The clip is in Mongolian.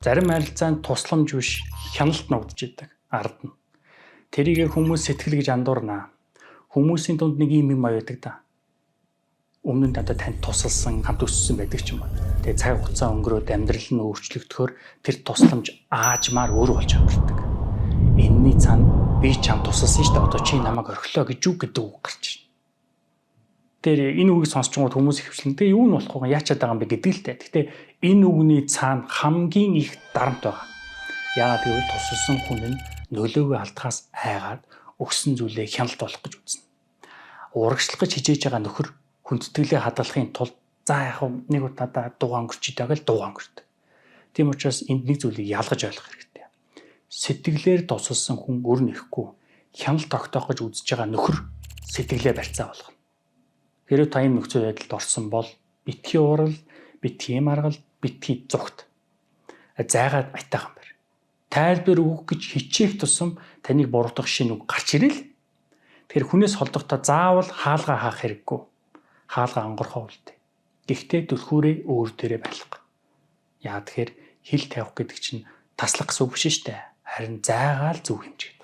Зарим харилцаанд тусламж биш, хяналт нуугдж идэг ард нь. Тэрийг хүмүүс сэтгэл гэж андуурнаа. Хүмүүсийн дунд нэг юм юм байдаг да. Өмнө нь одоо танд тусалсан, хамт өссөн байдаг ч юм уу. Тэгээ цаг хугацаа өнгөрөөд амьдрал нь өөрчлөгдөхөөр тэр тусламж аажмаар өөр болж хувирдаг. Энэний цаана би чам тусалсан шүү дээ. Одоо чи намайг орхилоо гэж юу гэдэг үг гарч ирнэ. Тэр энэ үгийг сонсчингууд хүмүүс ихэвчлэн тэгээ юу нь болохгүй яачаад байгаа юм бэ гэдэг л дээ. Гэхдээ энэ үгний цаана хамгийн их дарамт байгаа. Яагаад гэвэл тусалсан хүн нь нөлөөгөө алдахаас айгаад өгсөн зүйлээ хяналт болох гэж үзнэ. Урагшлах гэж хичээж байгаа нөхөр хүндэтгэлээ хадгалахын тулд за яг нэг удаа дуугаа өнгөрч идэг л дуугаа өнгөрдөг. Тийм учраас энд нэг зүйлийг ялгаж ойлгох хэрэгтэй. Сэтгэлээр тусалсан хүн өр нэхгүй хяналт тогтоох гэж үзэж байгаа нөхөр сэтгэлээ барьцаа болгоно. Хэрэв та ийм нөхцөл байдалд орсон бол битгий уурал, битгий маргал, битгий зүгт. Зайгаад айтайхан барь. Тайлбар өгөх гэж хичээх тусам таныг буруутгах шинэ үг гарч ирэл. Тэгэхээр хүнээс холдохдоо заавал хаалгаа хаах хэрэггүй. Хаалгаа онгорхоо үлдээ. Гэхдээ түлхүүрээ өөр дээрээ байлга. Яа тэгэхээр хил тавих гэдэг чинь таслах гэсэн үг биш шүү дээ. Харин зайгаал зөв хэмжигдэх.